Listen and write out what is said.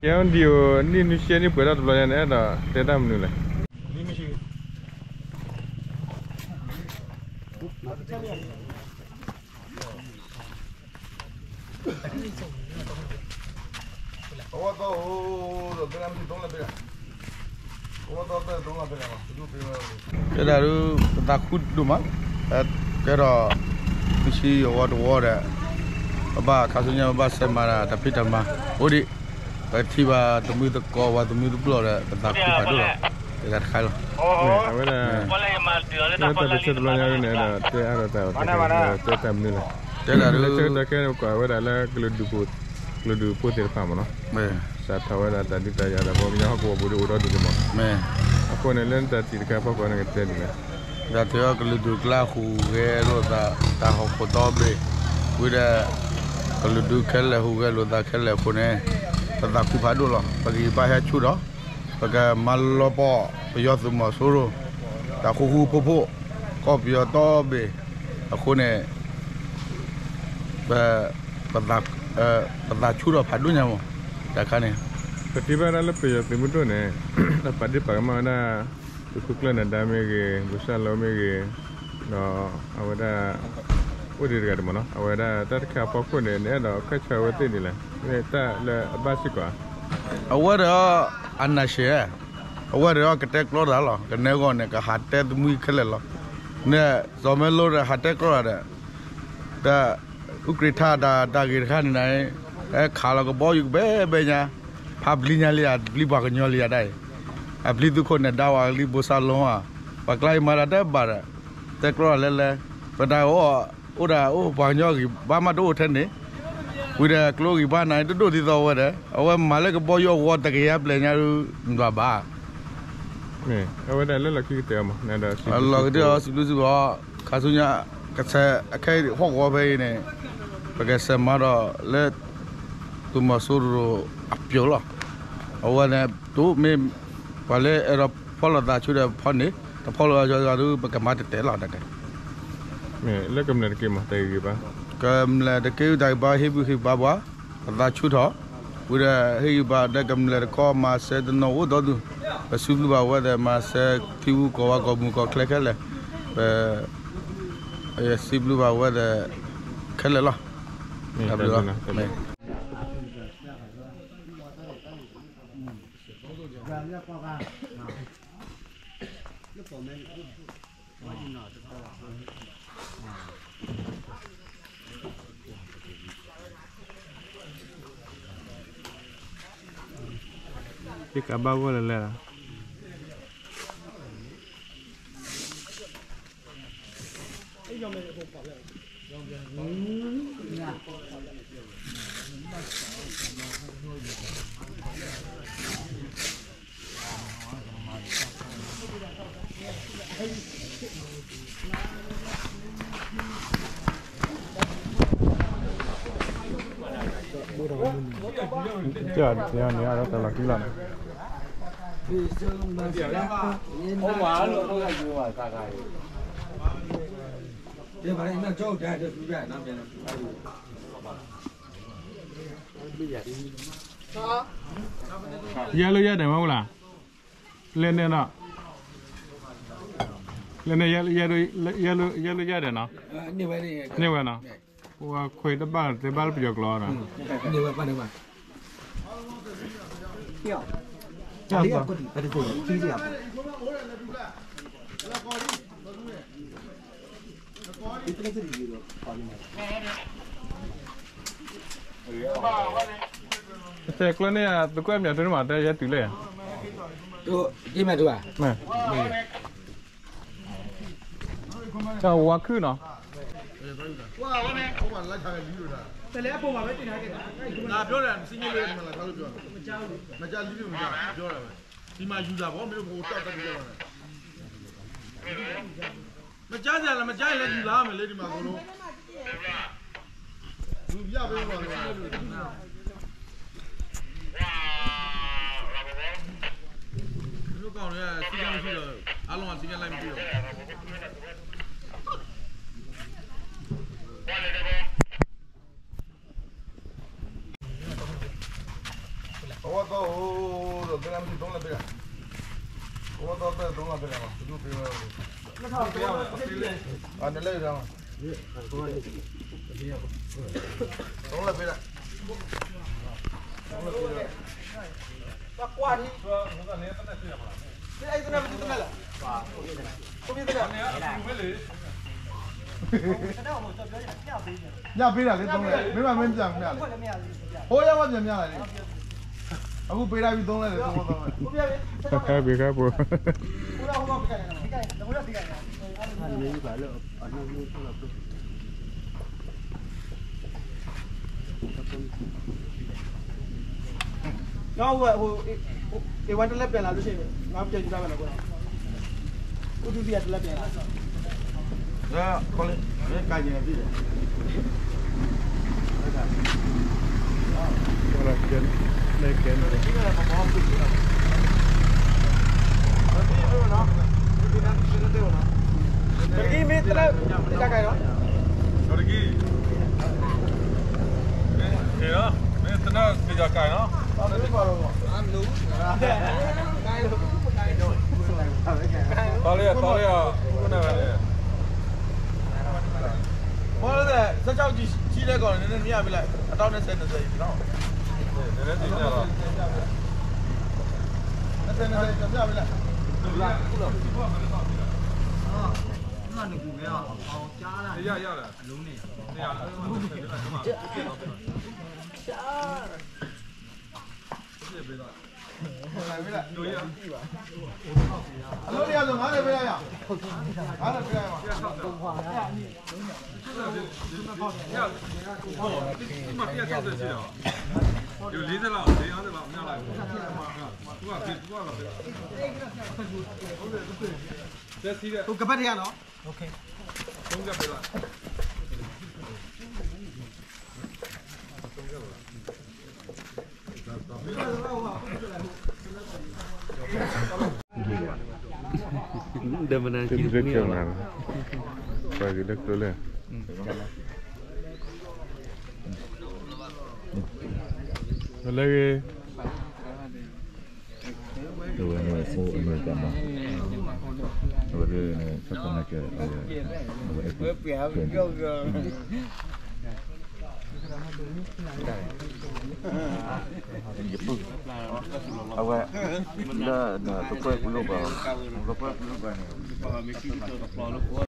ယဒံၣ်အိၣ်နံၣ်နွံဆံနံၣ်ပှဲၤထီၣ်တဘျီညါန့ၣ် အဲၣ်ဒိးတဲတၢ်မနုၤလဲၣ်. တဲဒၣ်ဒုး ပသးခုဒိၣ်မး, ကဲထီၣ် ပစံးအဝီတဝီဒီး ပဘၣ်ခါဆူညါ ပဘၣ်ဆဲးမၤဒၣ်တၢ်ဖံးတၢ်မၤ အိၣ်ဒံး, ပထံၣ်ဘၣ်တမှံသကိး ပှၤတမှံသပျီၢ်ဒီး ပသးခုဖးဒိၣ်လီၤ. တဂၤတခါလီၤ. အဝဲဒၣ် လၢတၢ်ပၢၢ်ဆၢတဘျီညါန့ၣ် အဲၣ်ဒိးတဲအါထီၣ်တၢ် တဲတၢ်မနုၤလဲၣ်. တဲဒၣ်ဒုး လၢဆၢကတီၢ်ခဲအံၤန့ၣ် ပကွၢ်ဝဲဒၣ်လၢ ကလုာ်ဒူၣ်ဖိသ့ၣ်တဖၣ်မ့ၢ်နီၤ, စးထီၣ်ဝဲဒၣ်တၢ်ဒုးတၢ်ယၤဒီး ပှၤကညီဟီၣ်ကဝီၤပူၤဒီးအိၣ်ဒီဒူၣ်န့ၣ်မ့ၢ်, အဃိန့ၣ် လၢနတၢ်ထံၣ်တခါအဖီခိၣ်န့ၣ် ကတဲဒ်လဲၣ်. ဒီးတဲအီၤ ကလုာ်ဒူၣ်ကျါဟူးဂဲၤလိာ်သး တၢ်ဟီၣ်ခိၣ်ဒီဘ့ၣ်, ဝံၤဒီး ကလုာ်ဒူၣ်ခဲလၢာ်ဟူးဂဲၤလိာ်သးခဲလၢာ်အဃိန့ၣ် ပသးခုဖးဒိၣ်လီၤ. ပကဟ့ၣ်ဘါဟဲဆူၣ်ဒီး ပကမၤလီၤပှီၢ်ပယီၤသုးမီၤစိရိၤ တၢ်ဃူဃူဖိးဖိး ကီၢ်ပယီၤဒီဘ့ၣ်အဃိန့ၣ် ပ ပသးဆူၣ်ထီၣ်ဖးဒိၣ်ညါမး တၢ်ခါန့ၣ်. ပထံၣ်ဘၣ်ဒၣ်လၢပယီၤသုးမုၢ်ဒိၣ်န့ၣ် ပာ်ဒ့ၣ်ပာ်ကမၣ်ဝဲဒၣ် သုးခိၣ်ကျၢၢ်နၢၤဒါမ့ၢ်ဂ့ၤ, ဘိၣ်စၢ်လိမ့ၢ်ဂ့ၤ, ဒီးအဝဲဒၣ် အိၣ်ဒံးတဂၤဒံးမ့ၢ်နီၤ, အဝဲဒၣ်တၢ်တခါအဖီခိၣ်န့ၣ် နအဲၣ်ဒိးခၢၣ်ဆၢဝဲသ့ၣ်ဒ်လဲၣ်, မ့ၢ်တၢ်လၢအဘၣ်စ့ၢ်ကီးဧါ. အဝဲဒီး အနၢ်ရှဲ အဝဲဒီးကတဲကျီတၢ်လီၤ. ကနဲဂီၢ်န့ၣ် ကဟးတဲသမံခဲလၢာ်လီၤ. န့ၣ် စီၤမဲလိဒီးဟးတဲကျီတၢ်ဒီး တၢ် ဥကြ့ၤထါတၢ် တၢ်ဂ့ၢ်တခါန့ၣ် ဟဲခးလီၤကဘီယူၤကဘဲဘဲညါ, ဖးပျံၤညါလံဧါ, ပျံၤပှၤကညီလံဧါဒၣ်အံၤ, အပျံၤသုးခိၣ်နၢၤဒါဝဲလံ ဘိၣ်စၢ်လိဧါ, ပှၤကျါအံၤမၤတၢ်တဘၣ်ဒီး တဲကျီတၢ်လဲၤလဲၤ, ပတၢ်အိၣ် အိၣ်ဒၣ်အိၣ်ပှၤကညီဂံၢ်ဘါမးတအိၣ်ထဲန့ၣ်, ဝံၤဒီးကျိဂံၢ်ဘါနၤတဒိၣ်ဒ်သိးဝဲဒီး အဝဲမၤလၢကဘီယူၤအဂီၤတကယၤပျဲၢ်ညါဒုး မၤဘၣ် အဝဲဒၣ်လၢလီၢ်ခံကတၢၢ်မး လီၢ်ခံကတၢၢ်အီၤ စံးဘျုးစံးဖှိၣ် ခါဆူညါ ကဆဲး အခဲအံၤဟီၣ်ကဝီၤဖဲအံၤန့ၣ် ပကဆဲးမၤဒီးလၢ သုးမီၤစိရိၤအပျိာ်လီၤ. အဝဲန့ၣ် တိမ့ၢ် ပှၤလၢအဲၣ်ဒိးဖီၣ်လိာ်သးဆူၣ်ဒီးဖီၣ်န့ၣ် တဖီၣ်လိာ်သးဆူၣ်ဒီး ပကမၤတတဲာ်လီၤတက့ၢ်. လၢကမျၢၢ်တက့ၢ်မး တၢ်ဂံၢ်ဘါ ကမျၢၢ်တက့ၢ်တၢ်ဂံၢ်ဘါ ဟ့ၣ်ဘုၣ်ဟ့ၣ်ဘါပှၤ ပသးဆူၣ်ထီၣ်, ဝံၤဒီးဟ့ၣ်ဂံၢ်ဘါဒီးကမျၢၢ်တခီ မၤစၢၤတနီၤအိၣ်ဒီဒူၣ်, ပစံးဘျုးဘၣ်ဝဲဒီး မၤစၢၤထံဖိကီၢ်ဖိ ကီၢ်မုၢ်ကီၢ်ချၢခဲလၢာ်, ပ စံးဘျုးဘၣ်ဝဲဒီး ခဲလၢာ်လီၤ. တၢ်ဘျုးလီၤ. ယကဘၣ်ဂီၢ်လၢလဲၣ်လီၤ. ယဲၢ်လၢယဲၢ်ဒဲးမ့ၢ်ဝဲလၢ လဲၣ်န့ၣ်ဒီး လဲၣ်န့ၣ် ယဲၢ်လၢယဲၢ်ဒဲးနီၤ, န့ၢ်ဝဲနီၤ, ပှၤခွဲးတဘၣ်တဲဘၣ်လၢပယီၤကျိာ်နီၤ, တဲကျိန့ၣ် သုးကွဲးမၠးထူန့ၣ်မး တဲယဲၢ်တုၤလဲၣ်, တၢ်ဝါခုၣ်နီၤ, မကြားစရာလႄႈ မကြားရင်လည်း ယူလာမယ်လေ ဒီမှာအကုန်လုံး လူပြပေးပါလို့ သူတို့ကောင်တွေက စည်းကမ်းမရှိတော့ဘူး အားလုံးက စည်းကမ်းလိုက်မသိတော့ဘူး အိၣ်ဒီး ဘဲလၢမ့ၢ် သုံးလက်ပေးတာ, သုံးလက်ပေးတာ, ဘယ်သူပေးမလဲ, နလဲၣ်, သုံးလက်ပေးတာ, သုံးလက်ပေးတာ, ကွၢ်ဒီး, ညပေးတာလေ, သုံးလက်, မင်းမမင်းပြန်မရလေ, ဟိုးရမပြန်မရလေ, အခုပေးလိုက်ပြီ, သုံးလက်လေ, သုံးလက်, သုံးလက်, ဘယ်ခါပို့, ငါ့ဟို, ဟို, ဟို, ဟို, ဝဲတလဲပြန်လာလို့ရှိရင် ငါပြန်ယူထားမယ်နော်, ကိုယ်တော်, ကိုသူစီကတလဲပြန်လာ, ဒါ, ခေါ်လေ, မင်းကိုင်နေပြီ, ကဲမ့ၢ်တလဲ, တကါကဲနော်, တော်တကီး, မ့ၢ်သနၢၣ်ကယီၤကၤနီၤ, တလၢယၤတလၢယၤ, ဘၣ်လၢ ဆယ့်ခြောက်ကြီးလဲၣ်ကီးန့ၣ် နမ့ၢ်အဘၣ်လဲၣ်, အတောင်း နှစ်ဆယ် နှစ်ဆယ် ယူၤနီၤ, နှစ်ဆယ် နှစ်ဆယ် ယူၤနီၤ, ဘၣ်လၢ နကူဝဲအောင် အောင်ကြားလာတယ် ရတယ် လုံးနေ အလိုနေရာဆို ငါးထည့်ပေးလိုက်ရအောင်, ငါးထည့်ပေးလိုက်ရအောင်, ဒီမှာ တစ်ယောက်တည်းရှိတာပါ, ဒီ လေးဆယ့်လောက် လေးငါးဆယ့်လောက် မရလိုက်ဘူး, သူကပေး သူကတော့ပေးတာ, ဟုတ်တယ် ဟုတ်တယ်, ဟိုကပတ်တရားနော်, OK, သုံးကပ်ပေးလိုက် ဒီမနၤ က့ၤလၢကျိၤလဲၣ်, ပှၤက့ၤလၢကျိၤလဲၣ်, လၢဂ့ၤ, အဝဲန့ၣ်အိၣ်အမဲရကၤမး, အဝဲန့ၣ် ဆၣ်ခီနာ်က့ အဝဲ အဝဲ အဝဲ လၢ ကကွဲၢ်ပလိၣ်ဘၣ်, ကကွဲၢ်ပလိၣ်ဘၣ်န့ၣ်